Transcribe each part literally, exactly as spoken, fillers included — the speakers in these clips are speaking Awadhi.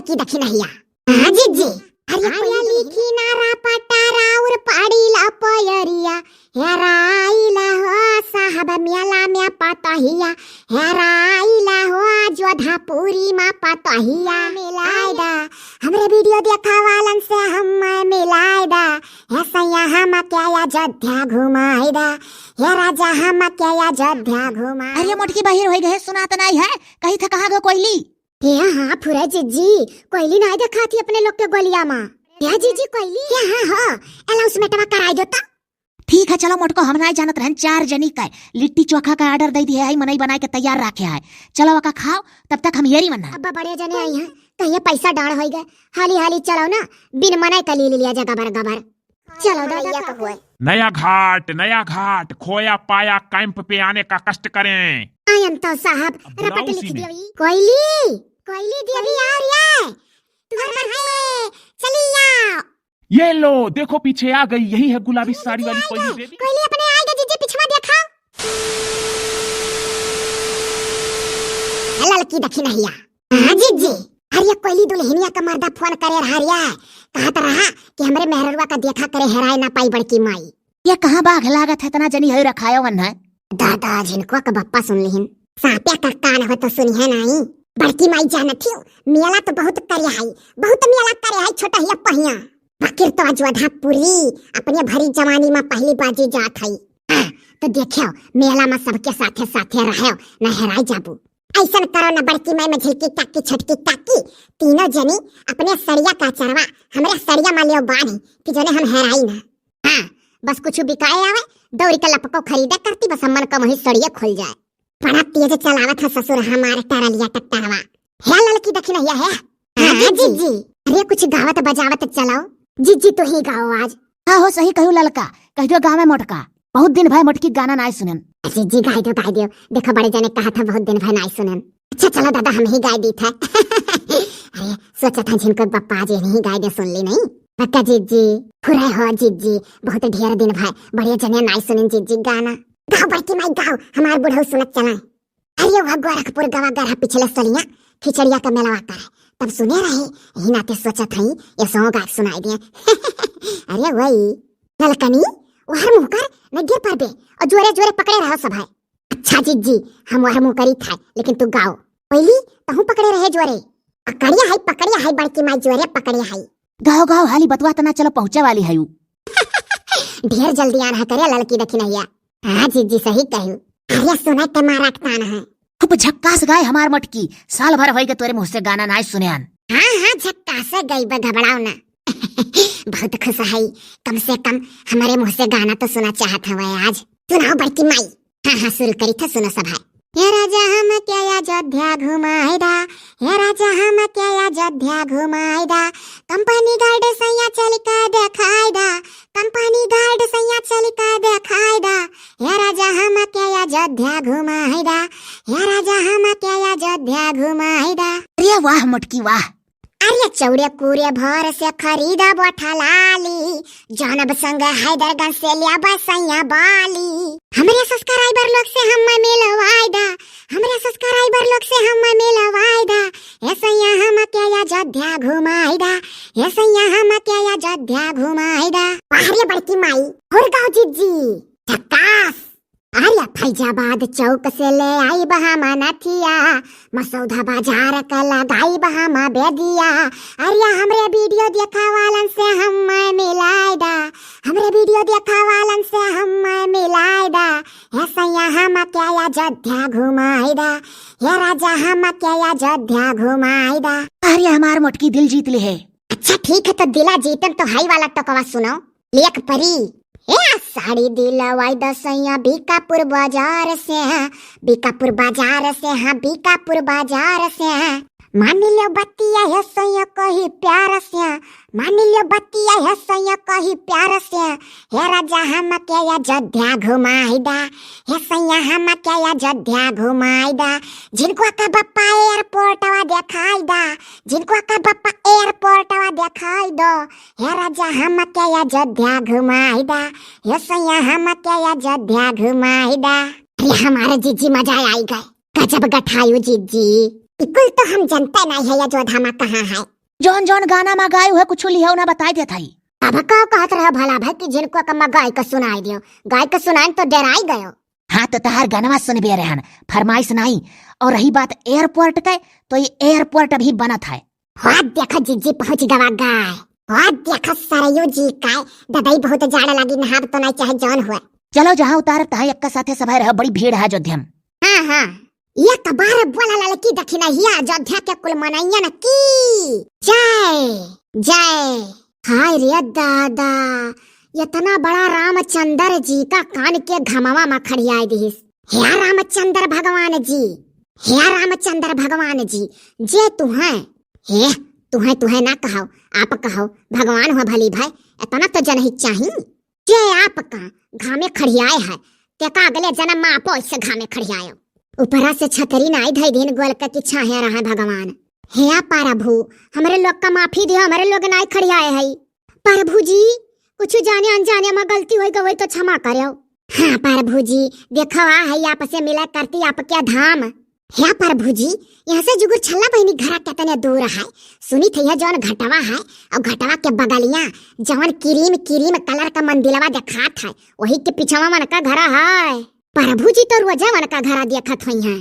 की दखिनहिया। हाँ जीजी। अरे अरे कोई लिखी नारा पटारा और पाड़ी ला पयरिया, हेराइला हो साहब मेला में पतहिया, हेराइला हो जोधापुरी में पतहिया। मिलाए दा, हमरे वीडियो देखा वालन से हम मिलाए दा, हे सैया हम के अयोध्या घुमाए दा, हे राजा हम के अयोध्या घुमाए। अरे मोटकी बहिर होइ गए, सुनात नाई है, कही था कहाँ गो कोयली? हे हाँ फुरे जीजी, कोयली नाई देखात ही अपने लोग के गोलिया मा। हे जीजी कोयली? हे हाँ हाँ, अनाउंसमेंटवा कराई दो तो। ठीक है चलो मोटको, हम नाई जानत रहन, चार जनी का लिट्टी चोखा का ऑर्डर दे दिए है, मनई बनाए के तैयार रखे है। चलो ओका खाओ, तब तक हम येरी मन्ना। अब्बा बड़े जने आई हैं, कहिए पैसा डाढ़ होई गए, हाली हाली चलो ना, बिन मनई का ले लिया जा गबर गबर। चलो दादा, नया घाट, नया घाट, खोया पाया कैंप पे आने का कष्ट करें। आयन तो साहब, अब बुलाओ रपट लिख उसी में। दियो ई। कोयली, कोयली देवी आ रही है। तुम्हारे घर में चली आओ। ये लो, देखो पीछे आ गई, यही है गुलाबी साड़ी वाली कोयली देवी। कोयली अपने आएगा जीजी, पिछवा देखा। ललकी दखिनहिया। हाँ जीजी, अरे कोयली दुल्हनिया का मर्दा फोन करे रहा रिया, कहत रहा कि हमरे मेहररुआ का देखा करे हेराए ना पाई बड़की माई। ये कहाँ बाघ लागत है, इतना जनी है रखायो वन है। दादा झिनको का बप्पा सुन लिहिन, सांपे का कान हो तो सुनिहे नाई। बड़की माई जानत हियो, मेला तो बहुत करे है, बहुत मेला करे है छोटा हिया पहिया। बाकिर तो अयोध्यापुरी अपने भरी जवानी में पहली बाजी जात है। हाँ, तो देखियो मेला में सबके साथे साथे रहो, न हेराई जाबू। ऐसन करो न बड़की माई में झिलकी काकी छोटकी काकी, तीनों जनी अपने सड़िया का चरवा हमरे सड़िया में लेओ बांध कि जोने हम हेराई ना। हाँ, बस कुछ बिकाए आवे, दौरी का लपको खरीदे करती, बस हमन का वही सड़िया खुल जाए। बड़ा तेज चलावत है ससुर हमार टरलिया टट्टरवा। हे ललकी दखिनहिया हे। हाँ, हाँ, जीजी। जीजी। अरे कुछ गावत बजावत चलाओ। जीजी तू ही गाओ आज। हाँ हो सही कहू ललका, कह दो गावे मोटका। बहुत दिन भय मोटकी गाना नाय सुनन। जीजी गाय दो, गाय दो। देखो बड़े जने कहा था बहुत दिन भय नाय सुनन। अच्छा चलो दादा हम ही गाय दी था। अरे सोचा था झिनको बप्पा आज यही गाय दे सुन ली नहीं। पक्का जीजी, फुरे हो जीजी, बहुत ढेर दिन भय बड़े जने नाय सुनन जीजी गाना। गाओ बड़की माई गाओ, हमार बुढ़ऊ सुनत चला। अरे वह गोरखपुर गवा गरहा पिछले सलिया खिचड़िया का मेलवा कर, तब सुने रहे, यही नाते सोचत हई, ये सौ गाय सुनाई दिए। अरे वही ललकनी, वहर मुँह कर, न गिर पड़बे, और जोरे जोरे पकड़े रहो सब है। अच्छा जीजी, हम वहर मुँह करी था, लेकिन तू गाओ। पहली तहूँ पकड़े रहे जोरे। पकड़िया है, पकड़िया है बड़की माई जोरे, पकड़िया है। गाओ गाओ हाली बतवा तना चलो पहुँचे वाली है उ। ढेर जल्दी आन है करे ललकी दखिनहिया। हाँ जीजी सही कहू। अरे सुने के मारा के तान है। खूब झक्कास गाय हमार मोटकी, साल भर होई के तोरे मुँह से गाना नाय सुने आन। हाँ हाँ झक्कास गई बे घबराओ ना। बहुत खुश है, कम से कम हमारे मुँह से गाना तो सुना चाहत हवे आज। सुनाओ बड़की माई। हाँ हाँ शुरू करी था सुनो सब है। हे राजा हम के अयोध्या घुमाए दा, हे राजा हम के अयोध्या घुमाए दा, कंपनी गार्ड सैया चल के देखाए दा, कंपनी गार्ड सैया चल के देखाए दा, हे राजा हम के अयोध्या घुमाए दा, हे राजा हम के अयोध्या घुमाए दा। अरे वाह मोटकी वाह। अरे चौड़े कूड़े भर से खरीदा बोठा लाली, जानब संग हैदरगंज से लिया बसैया बाली। हमरे सब्सक्राइबर लोग से हम मिलवाए दा, हमरे सब्सक्राइबर लोग से हम मिलवाए दा। हे सैया हम के अयोध्या घुमाए दा, हे सैया हम के अयोध्या घुमाए दा। वाह रे बड़की माई, और गाओ जीजी। झक्कास। अरे फैजाबाद चौक से ले आई बहामा नथिया, मसौदा बाजार का लगाई बहामा बेदिया। अरे हमरे वीडियो देखा वालन से हम मिलाए दा, हमरे वीडियो देखा वालन से हम मिलाए दा। हे सैया हम के अयोध्या घुमाए दा, हे राजा हम के अयोध्या घुमाए दा। अरे हमार मोटकी दिल जीत ले है। अच्छा ठीक है तो दिला जीतन तो हाई वाला टोकवा सुनो। लेख परी। ए साड़ी दिलवाई द सैया बीकापुर बाजार से, बीकापुर बाजार से, हाँ बीकापुर बाजार से। मान लियो बतिया हे सैया कही प्यार से, मान लियो बतिया हे सैया कही प्यार से। हे राजा हम के अयोध्या घुमाई दा, हे सैया हम के अयोध्या घुमाई दा। झिनको का बप्पा एयरपोर्टवा देखाई दा, झिनको का बप्पा एयरपोर्टवा देखाई दो। हे राजा हम के अयोध्या घुमाई दा, हे सैया हम के अयोध्या घुमाई दा। अरे हमारे जीजी मजा आई गए, गजब गठायु जीजी। ई कुल तो हम जनते नहीं है, अजोधा मा कहाँ है। जौन जौन गाना मा गाए हुए कुछ लिहो ना बताई देत हई। अब का कहत रहे भला भाई कि झिनकुआ का मा गाय का सुनाई दियो, गाय का सुनाई तो डेराई गयो। हाँ, तो तहार गनवा सुनबे रहन, फरमाइश नाई। और रही बात एयरपोर्ट के, तो ये एयरपोर्ट अभी बनत है। हाँ, देखो जिज्जी पहुँच गवा गाय। हाँ, देखो सरयू जी का, ददई बहुत जाड़ लागी, नहाब तो नाई चाहे जौन हुआ। चलो, जहाँ उतारत है, एक्का साथे सभा रहो, बड़ी भीड़ है अयोध्या में। हाँ, हाँ, एक बार बोला ललकी दखिनहिया अयोध्या के कुल मनैयन की जय, जय। हाय रे दादा, इतना बड़ा रामचंद्र जी का कान के घमवा मा खड़ियाए दिहिस। हे रामचंद्र भगवान जी, हे रामचंद्र भगवान जी, जे तुहैं, हे तुहैं, तुहैं ना कहो, आप कहो, भगवान हो भली भाई, इतना तो जनहित चाही। जे आपका घामे खड़ियाए है, तेका अगले जन्म मा आपो ऐसे घामे खड़ियायो। ऊपरा से छतरी नाई धई दिन गोल के कि छाहे रहे भगवान। हे प्रभु, हमरे लोग का माफी दियो, हमरे लोग नाई खड़ियाए है। प्रभु जी, कुछ जाने अनजाने मा गलती होई गई तो क्षमा करो। हाँ प्रभु जी, देखो आ है आपसे मिला करती आपके धाम। हे प्रभु जी, यहाँ से जुगुर छल्ला बहिनी घरा केतने दूर है। सुनी थे यह जौन घटवा है, और घटवा के बगलिया जौन क्रीम क्रीम कलर का मंदिलवा देखात है, वही के पिछवा मन का घरा है। प्रभु जी तो रोजे मन का घरा देखत होई हैं।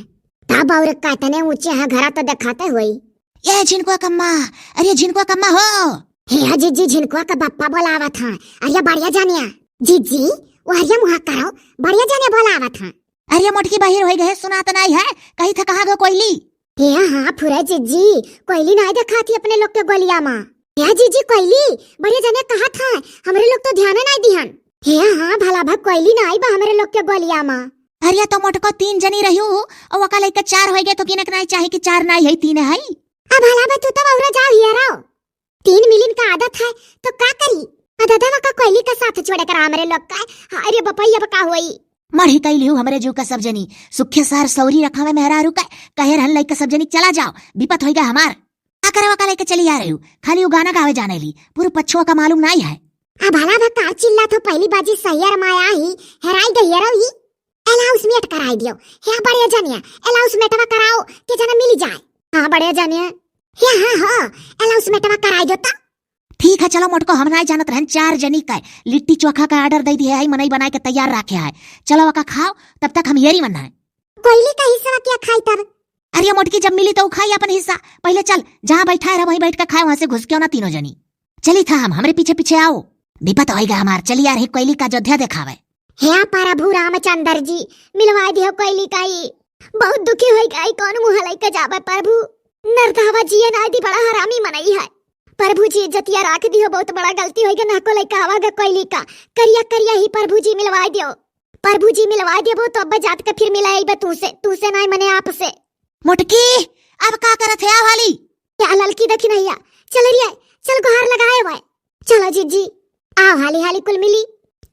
तब और केतने ऊंचे है घरा तो देखाते होई। ए झिनकुआ कम्मा, अरे झिनकुआ कम्मा हो। हे जिज्जी, झिनकुआ का बप्पा बोलावत हैं। अरे बढ़िया जानिया। जिज्जी, वो अरे मुहा करो, बढ़िया जानिया बोलावत हैं। अरे मोटकी बाहिर होई गए, सुनात नाई है, कही था कहाँ गो कोयली? हे हाँ फुरे जिज्जी, कोयली नाई देखाती अपने लोग के गोलिया मा। हे जिज्जी कोयली, बढ़िया जानिया कहा था, हमरे लोग तो ध्यान नाई दिहन। हे हाँ भला भा कोयली नाई बा हमरे लोग के गोलिया मा। अरे तो मोटको तीन जनी रही हूँ, और ओका लइका चार होई गए तो किनक नाई चाही कि चार नाई है, तीन है। अब भला बा तू तब औरा जाओ हियरो। तीन मिलिन का आदत है तो का करी? आ दादा का कोयली का साथ छोड़े करा हमरे लोग का। अरे बपई अब का होई? मढ़ी कई लिहू हमरे जू का सब जनी। सुखे सार सौरी रखावे मेहरारू का। कहे रहन लइका सब जनी चला जाओ, विपत होई गए हमार। का करे ओका लइके चली आ रही हूँ? खाली उ गाना गावे जाने ली, पूरे पछुआ का मालूम नाई है। अब भला भा का चिल्ला थो पहली बाजी सैयर माया ही, हेराई गई हेरो ही। अलाउंसमेंट कराई दियो। हे बड़े जनिया, अलाउंसमेंटवा कराओ, के जना मिली जाए। हाँ बड़े जनिया। हे हाँ हो, अलाउंसमेंटवा कराई दो तो। ठीक है, चलो मोटको, हम नाई जानत रहन, चार जनी का लिट्टी चोखा का ऑर्डर दे दिए है, मनई बनाए के तैयार रखे है। चलो ओका खाओ, तब तक हम हेरी मन है। कोयली का हिस्सा क्या खाई तब? अरे मोटकी, जब मिली तो उ खाई अपन हिस्सा। पहले चल, जहाँ बैठा है वहीं बैठ के खाए, वहां से घुस क्यों ना तीनों जनी। चली था हम, हमरे पीछे पीछे आओ। विपत होई गए हमार, चली आ रही कोयली का अयोध्या देखावे। हे प्रभु रामचंद्र जी, मिलवा दियो कोयली का ई। बहुत दुखी होई गई, कौन मुँह लइके जावे प्रभु। नरदहवा जिए नाई दी, बड़ा हरामी मनई है। प्रभु जी इज्जतिया राख दियो, बहुत बड़ा गलती होई गई, ना को लइका आवा गा कोयली का। करिया करिया ही प्रभु जी मिलवा दियो। प्रभु जी मिलवा देबो तो अब जात के फिर मिला आइबे तू से, तू से नाई मने आप से। मोटकी, अब का करत है, आ वाली? क्या ललकी दखिनहिया? चल रिया, चल गुहार लगाए वाए। चलो जिज्जी, आओ हाली हाली कुल मिली।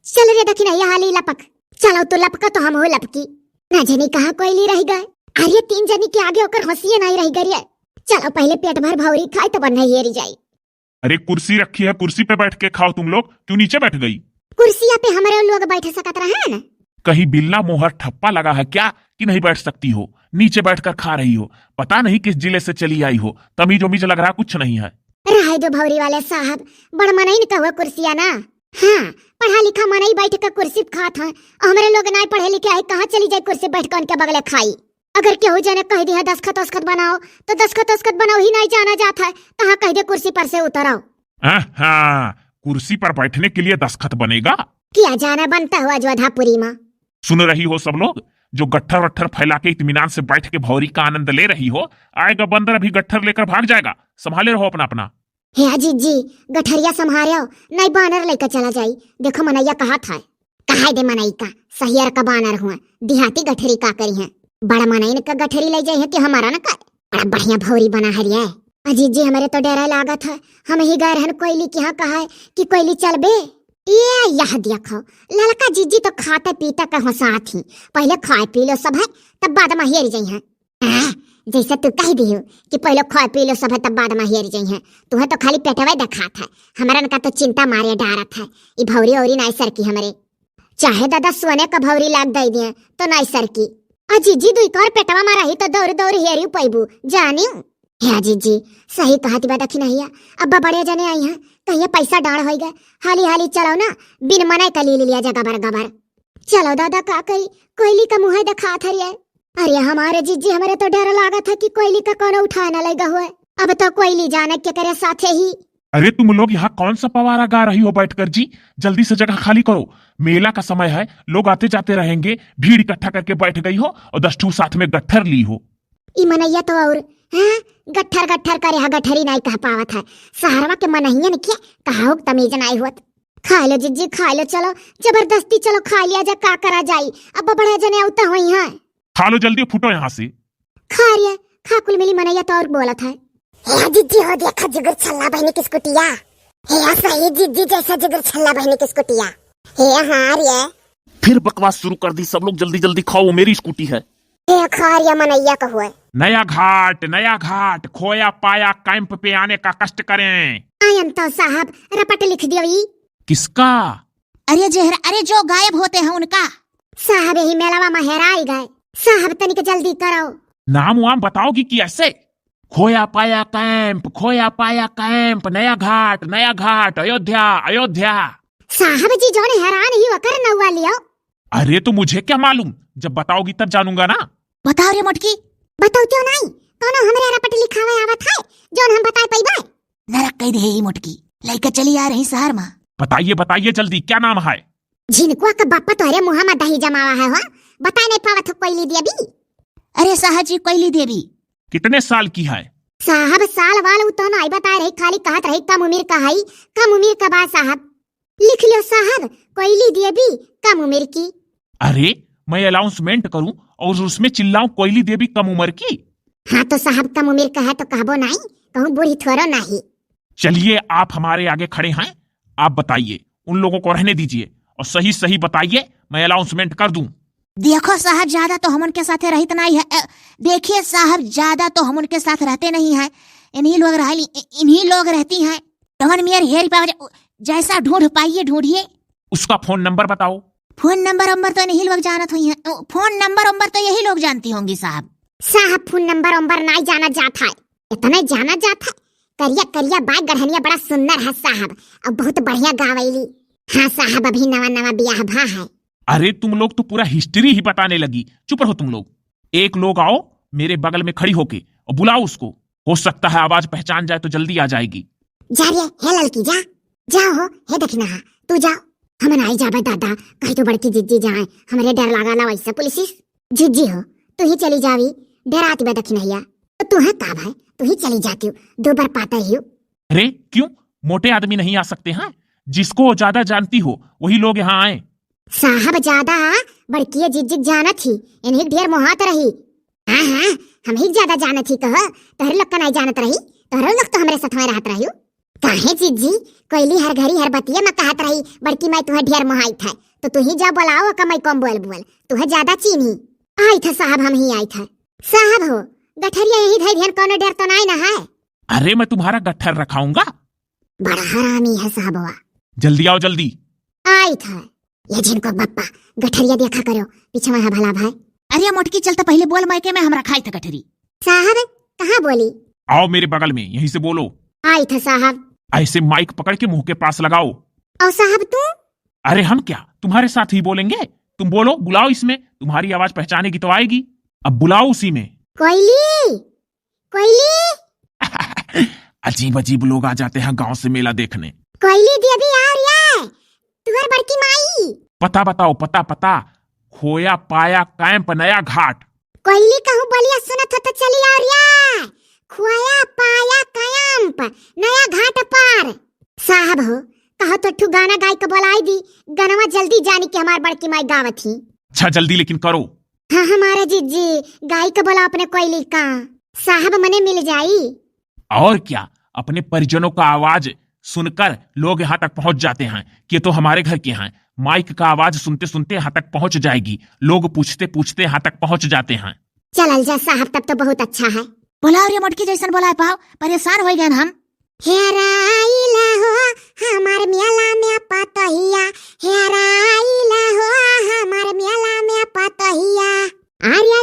चल रे दखिनहिया हाली लपक। चलो तू लपका तो हम हो लपकी। ना जनी कहाँ कोयली रह गए। अरे तीन जनी के आगे ओकर हंसिए नाई रह गए रे। चलो पहले पेट भर भौरी खाए तो बनना हेरी जाई। अरे कुर्सी रखी है, कुर्सी पे बैठ के खाओ तुम लोग, क्यों नीचे बैठ गई? कुर्सिया पे हमरे लोग बैठ सकत रहे न। कहीं बिल्ला मोहर ठप्पा लगा है क्या कि नहीं बैठ सकती हो? नीचे बैठकर खा रही हो, पता नहीं किस जिले से चली आई हो, तमीज उमीज लग रहा कुछ नहीं है। रहे दो भौरी वाले साहब, बड़ मनई न कहुआ कुर्सिया ना। हाँ, पढ़ा लिखा मनई बैठ के कुर्सी पे खात है, हमरे लोग नाई पढ़े लिखे है, कहाँ चली जाए कुर्सी बैठ के उनके बगले खाई? अगर केहू जने कह दिया दस्तखत उस्तखत बनाओ, तो दस्तखत उस्तखत बनाओ ही नाई जाना जात है, कहाँ कह दे कुर्सी पर से उतर आओ। हाँ, हाँ, कुर्सी पर बैठने के लिए दस्तखत बनेगा? किया जाना बनता हुआ जोधापुरी माँ। सुन रही हो सब लोग, जो गट्ठर वट्ठर फैला के इत्मीनान से बैठ के भौरी का आनंद ले रही हो, आएगा बंदर, अभी गट्ठर लेकर भाग जाएगा। संभाले रहो अपना अपना। हे जिज्जी, गठरिया संभार्यो, नाई बानर लइका चला जाई। देखो मनैया कहा था, कहाई दे मनई का, सहियर का बानर हुआ, देहाती गठरी का करी है। बड़ा मनई का गठरी ले जाई है कि हमारा न का। बड़ा बढ़िया भौरी बना हरिया। आ जिज्जी, हमरे तो डेरा लागत है, हम ही गए रहन कोयली के यहाँ, कहा है कि कोयली चलबे। ये यह देखो, ललका जिज्जी तो खाते पीते का होसात ही, पहले खाए पी लो सब है, तब बाद में हेर जाई है। आह, जैसे तू कह दियो कि पहले खाए पी लो सब है तब बाद में हेर जाई है, तुहे तो खाली पेटवे देखात है, हमरन का तो चिंता मारे डारत है, ई भौरी औरी नाई सरकी हमरे। चाहे दादा सोने का भौरी लाग दे दिए तो नाई सरकी। आ जिज्जी दुई कौर पेटवा मा रही तो दौड़ दौड़ हेरी पैबू, जानिउ। हे जिज्जी, सही कहत बा दखिनहिया, अब्बा बड़े जने आई हैं, कहिया पैसा डाँड़ होइ गए, हाली हाली चलो ना, बिन मनई का ली लिया जा गबर गबर। चलो दादा, का कही, कोयली का मुँह देखात हरिये। अरे हमारे जिज्जी, हमरे तो डर लागत है कि कोयली का कौनो उठाए न लइगा हुए। अब तो कोयली जाने के करे साथे ही। अरे तुम लोग यहाँ कौन सा पवारा गा रही हो बैठकर जी? जल्दी से जगह खाली करो, मेला का समय है, लोग आते जाते रहेंगे। भीड़ इकट्ठा करके बैठ गई हो और दस ठू साथ में गट्ठर ली हो। ई मनैया तो और, हाँ, गट्ठर गट्ठर करे हा, गठरी नाई कह पावत है। शहरवा के मनैयन के कहाओ तमीज नाई होत। खा लो जिज्जी, खा लो, चलो, जबरदस्ती चलो खा लिया जा, का करा जाई, अब बड़े जने आवता होई हैं। खा लो जल्दी, फूटो यहाँ से। खा रे, खा कुल मिली मनैया तो और बोलत है। हे जिज्जी हो, देखा जिगर छल्ला बहिनी की स्कूटिया। हे सही जिज्जी जैसा जिगर छल्ला बहिनी की स्कूटिया। हे हाँ रे। फिर बकवास शुरू कर दी सब लोग, जल्दी जल्दी खाओ, मेरी स्कूटी है। हे खा रे मनैया का हुए। नया घाट, नया घाट, खोया पाया कैंप पे आने का कष्ट करें। आयन तो साहब, रपट लिख दियो ई। किसका? अरे जेहरा, अरे जो गायब होते हैं उनका। साहब यही मेलवा मा हेराई गए। साहब तनिक जल्दी करो। नाम वाम बताओगी कि ऐसे? खोया पाया कैंप, खोया पाया कैंप, नया घाट, नया घाट, अयोध्या, अयोध्या। साहब जी जौन हेरान ही वकर नौवा लियो। अरे तो मुझे क्या मालूम, जब बताओगी तब जानूंगा ना। बताओ रे मोटकी। बताओ क्यों नहीं, कौनो हमरे रपट लिखावे आवत है जौन हम बताए पइबे? नरक कह दे ही मोटकी, लइका चली आ रही शहर मा। बताइए, बताइए जल्दी, क्या नाम है? झिनकुआ का बापा तोहरे मुँह मा दही जमावा है हो, बताए नहीं पावत हो कोयली देवी। अरे साहब जी, कोयली देवी। कितने साल की है? साहब साल वाल उ तो नाई बताए रही, खाली कहत रही कम उम्र का है, कम उम्र का बा साहब। लिख लो साहब, कोयली देवी कम उम्र की। अरे मैं अनाउंसमेंट करूं और उसमें चिल्लाऊं कोयली देवी कम उम्र की? हाँ तो साहब कम उम्र का है तो कहबो नाई, कहूँ बूढ़ी थोड़ो नाई। चलिए आप हमारे आगे खड़े हैं, आप बताइए, उन लोगों को रहने दीजिए और सही सही बताइए, मैं अनाउंसमेंट कर दूं। देखो साहब, ज्यादा तो हम उनके साथे रहित नहीं है। अ, देखिए साहब, ज्यादा तो हम उनके साथ रहते नहीं हैं। इन्हीं लोग रह ली, इ-, इन्हीं लोग रहती हैं। जवन मेर हेरी पावे, जैसा ढूंढ पाइए ढूंढिए। उसका फोन नंबर बताओ। फोन नंबर उम्बर तो इन्हीं लोग जानत हुई हैं। ओ, फोन नंबर उम्बर तो यही लोग जानती होंगी साहब। साहब फोन नंबर उम्बर नहीं जाना जात है, इतने जाना जात है। करिया करिया बाय गढ़निया बड़ा सुंदर है साहब, और बहुत बढ़िया गावैली। हाँ साहब, अभी नवा नवा बियाह भा है। अरे तुम लोग तो पूरा हिस्ट्री ही बताने लगी। चुप रहो तुम लोग। एक लोग आओ मेरे बगल में खड़ी होके और बुलाओ उसको। हो सकता है आवाज पहचान जाए तो जल्दी आ जाएगी। जा रे, हे ललकी जा, जाओ हो, हे दखिनहा, तू जाओ। हम नाई जाबे दादा, कहीं तो बड़की जिज्जी जाए, हमरे डर लागा ला वैसे पुलिस। जिज्जी हो, तू ही चली जावी, डरात बे दखिनहिया। तो तू है का भाई, तू ही चली जाती हो, दो बार पाता ही हो। अरे क्यों, मोटे आदमी नहीं आ सकते हैं? जिसको ज्यादा जानती हो वही लोग यहाँ आए। साहब ज्यादा बड़की जिज्जी जानत ही, इन्हीं ढेर मोहात रही। हाँ हाँ, हम ही ज्यादा जानत ही कहो, तोहरे लोग का नहीं जानत रही, तोहरे लोग तो हमरे साथ में रहत रही। काहे जिज्जी, कोयली हर घड़ी हर बतिया में कहत रही बड़की माई तुहे ढेर मोहाइत है, तो तू ही जा बोलाओ का माई कम बोल बोल, तुहे ज्यादा चीन्ही। आइत है साहब, हम ही आइत है। साहब हो, गठरिया यही धई ध्यान, कौनो डर तो नाई ना है? अरे मैं तुम्हारा गट्ठर रखाऊंगा। बड़ा हरामी है साहबवा। जल्दी आओ जल्दी। आइत है। ये जिनको बप्पा, गठरिया देखा करो, पीछे वहाँ भला भाई। अरे मोटकी चल तो पहले बोल मायके में हम रखाई था गठरी। साहब, कहाँ बोली? आओ मेरे बगल में, यहीं से बोलो। आइत है साहब। ऐसे माइक पकड़ के मुंह के पास लगाओ। और साहब तू? अरे हम क्या तुम्हारे साथ ही बोलेंगे? तुम बोलो, बुलाओ इसमें, तुम्हारी आवाज पहचानेगी तो आएगी। अब बुलाओ उसी में। कोयली, कोयली। अजीब अजीब लोग आ जाते हैं गांव से मेला देखने। कोयली देवी आ रही है, तुहर बड़की माई। पता बताओ, पता, पता। खोया पाया कैंप नया घाट। कोयली कहूँ बोलिया सुनत हो तो चली आओ रिया। खोया पाया कैंप नया घाट पर। साहब हो, कहो तो ठू गाना गाय के बोलाई दी, गनवा जल्दी जानी कि हमार बड़की माई गावत ही। अच्छा जल्दी लेकिन करो। हाँ हमारे जिज्जी, गाय के बोला अपने कोयली का। साहब मने मिल जाई। और क्या, अपने परिजनों का आवाज सुनकर लोग यहाँ तक पहुंच जाते हैं कि ये तो हमारे घर के हैं। माइक का आवाज सुनते सुनते यहाँ तक पहुंच जाएगी। लोग पूछते पूछते यहाँ तक पहुंच जाते हैं। चलल जा साहब, तब तो बहुत अच्छा है। बोलाओ रे मोटकी, जैसन बोलाए पाओ, परेशान हो गए हम। हेराइला हो हमार मेला में पतहिया, हेराइला हो हमार मेला में पतहिया। अरे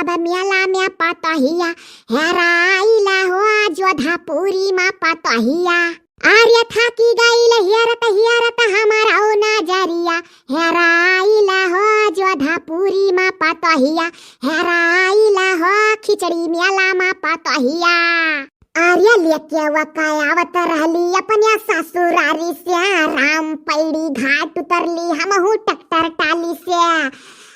बा मेला में पतोहिया, हेराइल हो जोधापुरी में पतोहिया। अरे थाकी गइल हेरत हेरत हमार हो नजरिया, हेराइल हो जोधापुरी में पतोहिया, हेराइल हो खिचड़ी मेला में पतोहिया। अरे लेके वका आवत रहली अपने ससुरारी से, राम पैड़ी घाट उतरली हमहू ट्रैक्टर टाली से।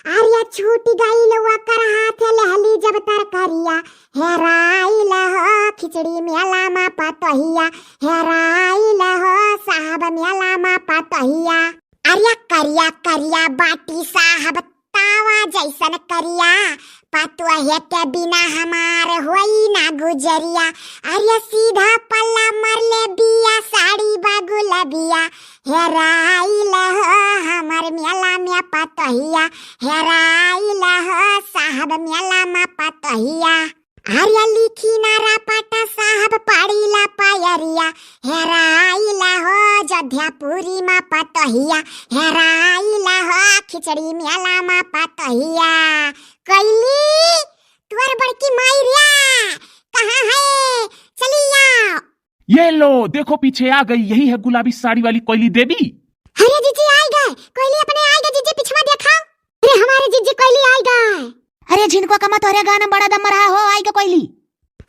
अरे छूट गइल वकर हाथ, लहली जब तरकरिया, हेराइल हो खिचड़ी मेला मा पतोहिया, हेराइल हो साहब मेला मा पतोहिया। अरे करिया करिया बाटी साहब, तावा जैसन करिया, पतोहे के बिना हमार होई ना गुजरिया। अरे सीधा पल्ला मरले बिया, साड़ी बा गुलबिया, हेराइल हो हमर मेला में पतोहिया, हेराइल हो साहब मेला में पतोहिया। अरे लिखी ना रापाटा साहब पाड़ी ला पायरिया, हेराइल हो जोधापुरी मा पतोहिया, हेराइल हो खिचड़ी मेला मा पतोहिया। कोइली, तोर बड़की माई रिया, कहाँ है? चली आओ। ये लो, देखो पीछे आ गई, यही है गुलाबी साड़ी वाली कोइली देवी। अरे जीजी आइ गए, कोइली अपने आइ गए जीजी, पिछवा देखा। अरे हमारे जीजी कोइली आइ गए। अरे झिनको कमा तोहरे गाना बड़ा दम रहा हो, आइ गए कोइली।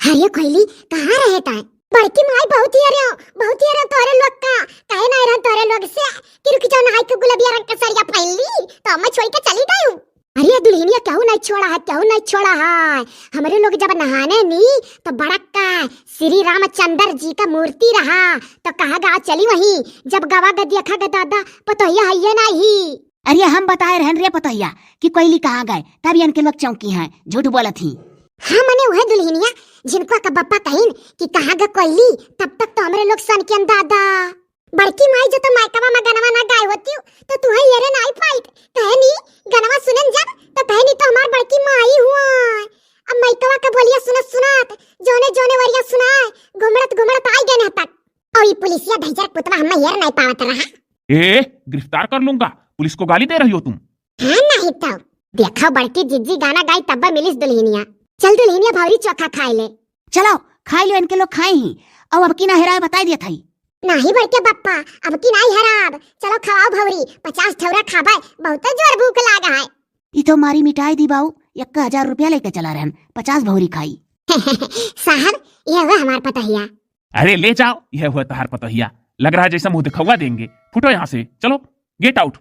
अरे कोइली, कहाँ रहे ताय? बड़की माई बहुत ही अरे, बहुत ही अरे तोहरे लोग का, कहे ना रहन तोहरे लोग से कि रुक जाओ ना, आइ के गुलबिया रंग के सड़िया पहन ली, तो मैं छोड़ के चली गई हूँ। अरे दुल्हनिया केहू नहीं छोड़ा है, केहू नहीं छोड़ा है। हमरे लोग जब नहाने नी तो बड़क्का श्री रामचंद्र जी का मूर्ति रहा, तो कहा गा चली वहीं। जब गवा ग देखा ग दादा, पतोहिया हइये नाही। अरे हम बताए रहन रे पतोहिया कि कोइली कहाँ गए, तब इनके लोग चौंकी हैं, झूठ बोलत ही। हाँ मने वह दुल्हनिया, झिनको का बप्पा कहिन कि कहाँ ग कोइली, तब तक तो हमरे लोग सन के दादा। बड़की माई जो तो मायकवा में गनवा ना गाए होती, तो तुहे येरे नाई पाइत। कहे नी, गनवा सुनन जब, तो कहे नी तो हमार बड़की माई हुआ। अब मायकवा का बोलिया सुनत सुनत, जोने जोने वरिया सुनाए, घुमड़त घुमड़त आइ गए ना तक। और ये पुलिसिया धैजर पुतवा हमें येर नाई पावत रहा। ए, गिरफ्तार कर लूंगा, पुलिस को गाली दे रही हो तुम। हाँ नहीं तो, देखो बड़की जिज्जी गाना गाई तब मिलिस दुल्हनिया। चल दुल्हनिया भौरी चोखा खाए ले। चलो, खाई लो, इनके लोग खाए ही। और अब की ना हेराए बताई दिया था। नाही बड़के बप्पा, अब की नाही हराब। चलो खवाओ भौरी, पचास ठौरा खाबे, बहुते जोर भूख लागा है। ई तो मारी मिटाई दी बाऊ, एक हजार रुपया लेके चला रहन, पचास भौरी खाई। साहब, ये हुआ हमार पतोहिया। अरे ले जाओ, यह हुआ तहार पतोहिया। लग रहा है जैसे मुंह दिखवा देंगे। फुटो यहाँ से, चलो, गेट आउट।